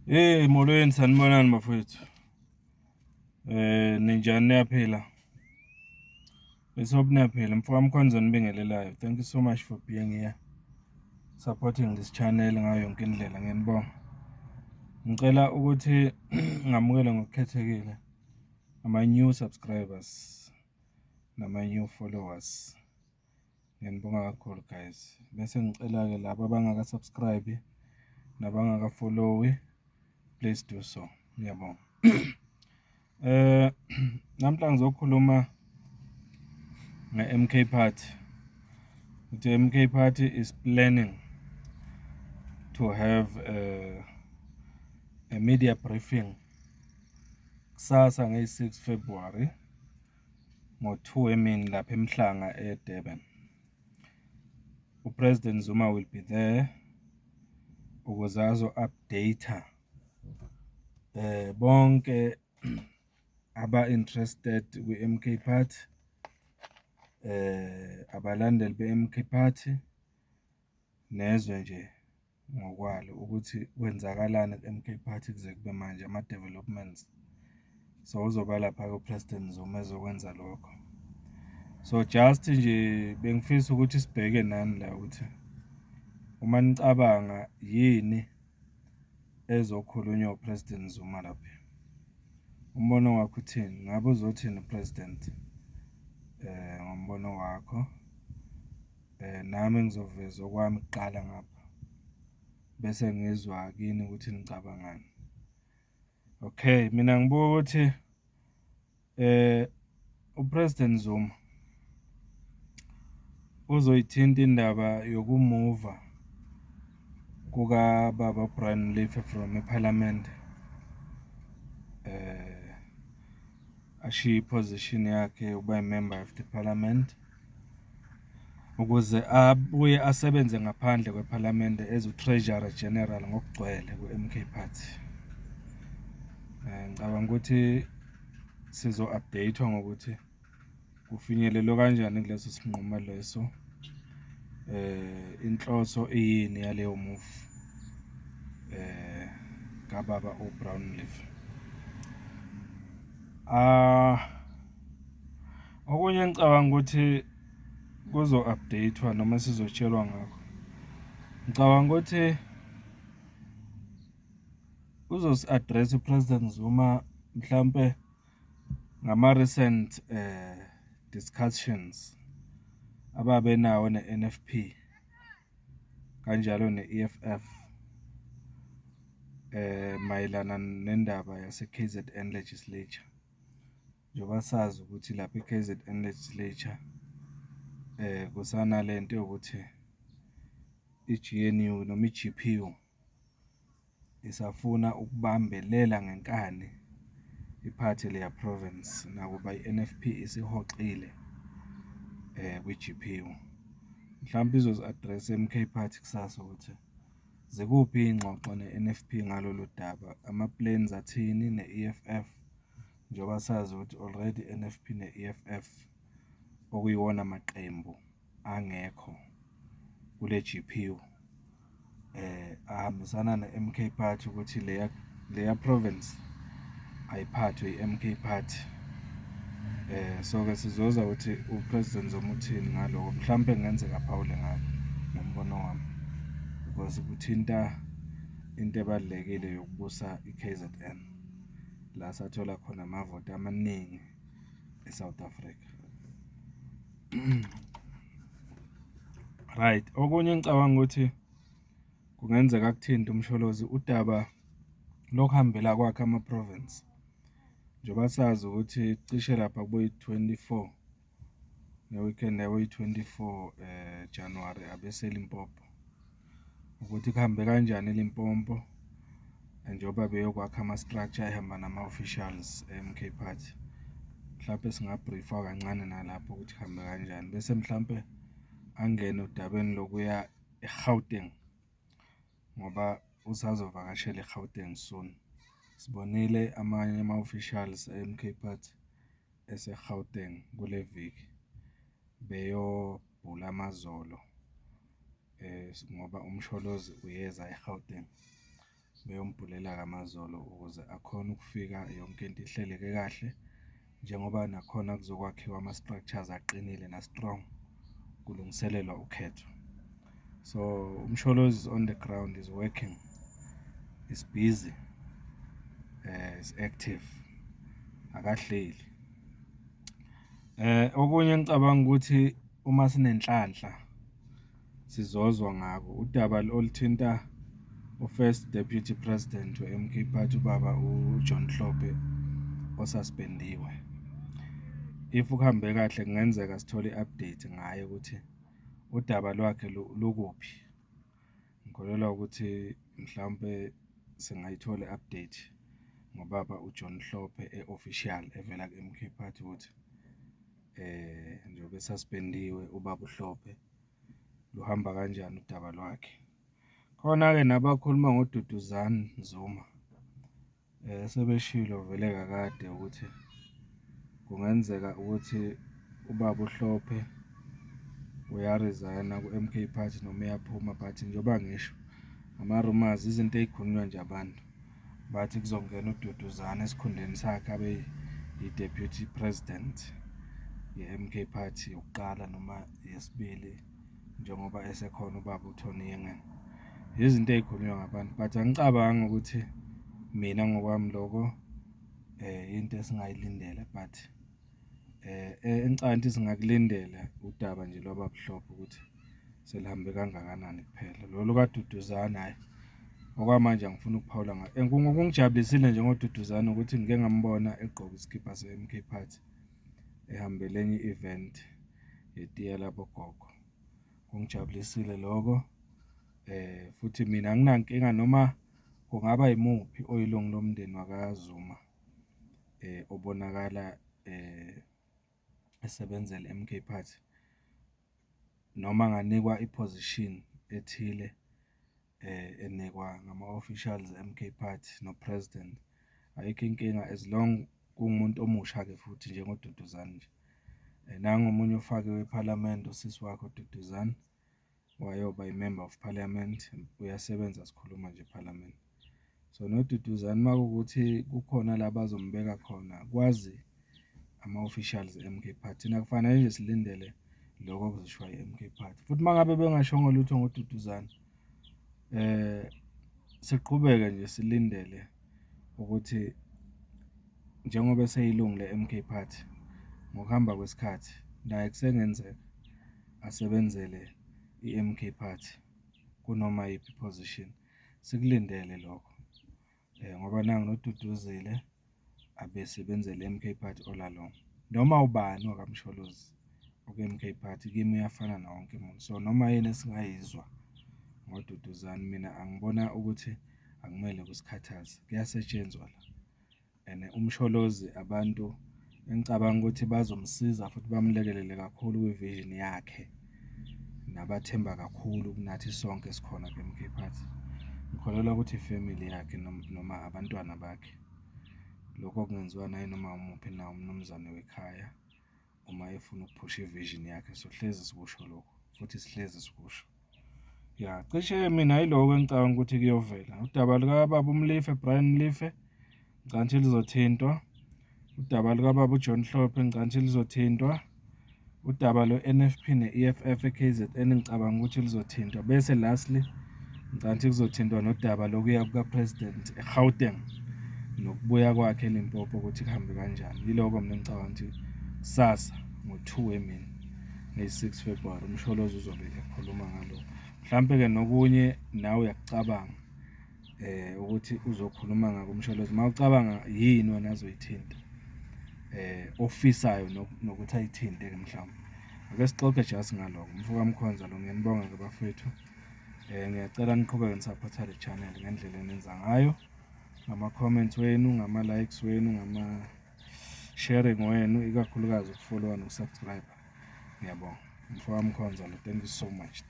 Hey, molweni, sanibonani bafowethu. Ninjani, niyaphila? Let's hope niyaphila. Mfoka Mkhonza onibingelelayo. Thank you so much for being here, supporting this channel ngayo yonke indlela, ngiyanibonga. Ngicela ukuthi ngamukele ngokukhethekile ama-new subscribers nama-new followers. Ngiyanibonga kakhulu, guys. Bese ngicela-ke laba abangaka-subscribe nabangaka-follow-i, please do so. Ngiyabonga. Namhla ngizokhuluma nge-MK Party. The MK Party is planning to have a media briefing kusasa ngeyi-6 February ngo-2 emini lapha eMhlanga, eDurban. UPresident Zuma will be there ukuze azo-update bonke aba-interested kwi-MK Party, abalandeli be-MK Party, nezwe nje ngokwalo ukuthi kwenzakalani ku-MK Party kuze kube manje, ama-developments. So uzoba lapha-ke uPresident Zuma ezokwenza lokho. So just nje bengifisa ukuthi sibheke nani la ukuthi uma nicabanga yini ezokhulunywa uPresident Zuma lapha. Umbono wakho uthini? Ngabe uzothini uPresident ngombono wakho? Nami ngizoveza okwami kuqala ngapha bese ngizwa kini ukuthi nicabangani. Okay, mina ngibuka ukuthi uPresident Zuma uzoyithinta indaba yokumuva kuka baba Brian Molefe from eParliament, ashiye iposition yakhe yokuba member of the parliament ukuze abuye asebenze ngaphandle kwephalamende as u-Treasurer General ngokugcwele ku-MK Party. Ngicabanga ukuthi sizo-update-wa ngokuthi kufinyelelwe kanjani kuleso sinqumo leso, inhloso iyini yaleyo move kababa uBrown Molefe. Okunye engicabanga ukuthi kuzo-update-wa noma sizotshelwa ngakho, ngicabanga ukuthi uzosi-address uPresident Zuma mhlampe ngama-recent discussions ababenawo ne-NFP kanjalo ne-EFF mayelana nendaba yase-KZN Legislature. Njengoba sazi ukuthi lapha e-KZN Legislature kusanalento yokuthi i-GNU noma i-GPU isafuna ukubambelela ngenkani iphathe leya province, nakuba i-NFP isihoxile kwi-GPU. Mhlawumbe izozi-address i-MK Party kusasa ukuthi zikuphi iy'ngxoxo ne-NFP ngalolu daba, ama-plans athini ne-EFF, njengoba sazi ukuthi already i-N_F_P ne-E_F_F okuyiwona maqembu angekho kule G_P_U ahambisana ne-M_K Party ukuthi leya province ayiphathwe i-M_K Party. So-ke sizozwa ukuthi uPresident Zuma uthini ngaloko, mhlampe kungenzeka aphawule ngakho ngombono wami because kuthinta into ebalulekile yokubusa i-KZN la sathola khona amavoti amaningi e-South Africa. Right, okunye engicabanga ukuthi kungenzeka kuthinte uMsholozi, udaba lokuhambela kwakhe ama-province. Njengoba sazi ukuthi cishe lapha kuboyi-24, nge-weekend yaboyi-24 January abese Limpopo, ukuthi kuhambe kanjani eLimpopo njengoba beyokwakha ama-structure, ehamba nama-officials e-MK Party. Mhlampe singabriefwa kancane nalapho ukuthi kuhambe kanjani, bese mhlampe angene odabeni lokuya eGauteng ngoba usazovakashela eGauteng soon. Sibonile amanye ama-officials e-MK Party ese-Gauteng kule viki beyobhula amazolo ngoba uMsholozi uyeza eGauteng. Beyombhulela-ke amazolo ukuze akhone ukufika yonke into ihleleke kahle, njengoba nakhona kuzokwakhiwa ama-structures aqinile na-strong, kulungiselelwa ukhetho. So, uMsholozi is on the ground, is working, is busy, is active, akahleli. Okunye engicabanga ukuthi uma sinenhlanhla sizozwa ngako, udaba oluthinta u-First Deputy President we-MK Party, ubaba uJohn Hlophe, osaspendiwe. If kuhambe kahle, kungenzeka sithole i-update ngaye ukuthi udaba lwakhe lukuphi. Ngikholelwa ukuthi mhlawumpe singayithola i-update ngobaba uJohn Hlophe e-official, evela ku-MK Party ukuthi njengoba esaspendiwe ubaba uHlophe, luhamba kanjani udaba lwakhe. Khona-ke nabakhuluma ngoDuduzane Zuma, sebeshilo vele kakade ukuthi kungenzeka ukuthi ubaba uHlophe uya-resign-a ku-MK Party noma uyaphuma but njengoba ngisho, ama-rumours, izinto eyikhulunywa nje abantu, bathi kuzongena uDuduzane esikhundleni sakhe, abe i-Deputy President ye-MK Party yokuqala noma yesibili, njengoba esekhona ubaba uTony Yengeni. Izinto eyikhulunywa ngabantu but angicabangi ukuthi mina ngokwami loko into esingayilindela but engicabanga ukuthi singakulindela udaba nje lwababa uHlophe ukuthi selihambe kangakanani kuphela. Lolu kaDuduzane, hhayi, okwamanje angifuni ukuphawula ngalo. And okungijabulisile nje ngoDuduzane ukuthi ngike ngambona egqoke isikibha se-MK Party, ehambele enye i-event yetiye labogogo. Kungijabulisile loko futhi mina anginankinga noma kungaba yimuphi oyilungu lomndeni wakaZuma obonakala esebenzela i-MK Party, noma anganikwa i-position ethile enikwa ngama-officials e-MK Party no-President, ayikho inkinga as long kuwumuntu omusha-ke futhi njengoDuduzane nje. Nangu omunye ofakiwe ephalamende, usisi wakhe uDuduzane, wayoba i-Member of Parliament, uyasebenza sikhuluma nje ephalamende. So, noDuduzane uma kuwukuthi kukhona la abazombeka khona, kwazi ama-officials e-MK Party. Thina kufanele nje silindele lokho okuzoshiwo i-MK Party, futhi uma ngabe bengashongo lutho ngoDuduzane, siqhubeke nje silindele ukuthi njengoba eseyilungu le-MK Party, ngokuhamba kwesikhathi naye kusengenzeka asebenzele i-MK Party kunoma iyiphi i-position, sikulindele lokho ngoba nangu noDuduzile abesebenzela i-MK Party all along. Noma ubani wakaMsholozi okwi-MK Party, kimi uyafana nawo wonke umuntu. So, noma yini esingayizwa ngoDuduzane, mina angibona ukuthi akumele kusikhathaze, kuyasetshenzwa la and uMsholozi abantu engicabanga ukuthi bazomsiza futhi bamlekelele kakhulu kwi-vision yakhe, nabathemba kakhulu kunathi sonke esikhona kwi-MK Party. Ngikholelwa ukuthi ifemili yakhe noma abantwana bakhe. Lokho kungenziwa nayinoma umuphi na umnumzane wekhaya uma efuna ukuphusha i-vision yakhe, sohlezi sikusho lokho futhi sihlezi sikusho. Ya, cishe mina yiloko engicabanga ukuthi kuyovela. Udaba lukababa uMolefe, Brian Molefe, ngicabanga ukuthi luzothintwa. Udaba lukababa uJohn Hlophe, ngicabanga ukuthi luzothintwa. Udaba lwe-N_F_P ne-E_F_F e-K_Z_N, ngicabanga ukuthi luzothintwa. Bese lastly, ngicabanga ukuthi kuzothintwa nodaba lokuya kuka-President eGauteng, nokubuya kwakhe eLimpopo ukuthi kuhambe kanjani. Yiloko mina engicabanga ukuthi kusasa ngo-2 emini, ngeyi-6 February, uMsholozi uzobe ekhuluma ngalokho. Mhlampe-ke nokunye nawe uyakucabanga ukuthi uzokhuluma ngako uMsholozi, uma ucabanga yini wena azoyithinta ofisayo nokuthi ayithinte-ke mhlawumbe. Ake sixoxe just ngalokho. Umfo kaMkhonza lo, ngiyanibonga-ke bafowethu. Ngiyacela niqhubeke ni-support-a le channel ngendlela enenza ngayo, ngama-comments wenu, ngama-likes wenu, ngama-sharing wenu, ikakhulukazi uku-follow-a noku-subscribe. Ngiyabonga. Umfo kaMkhonza lo, thank you so much.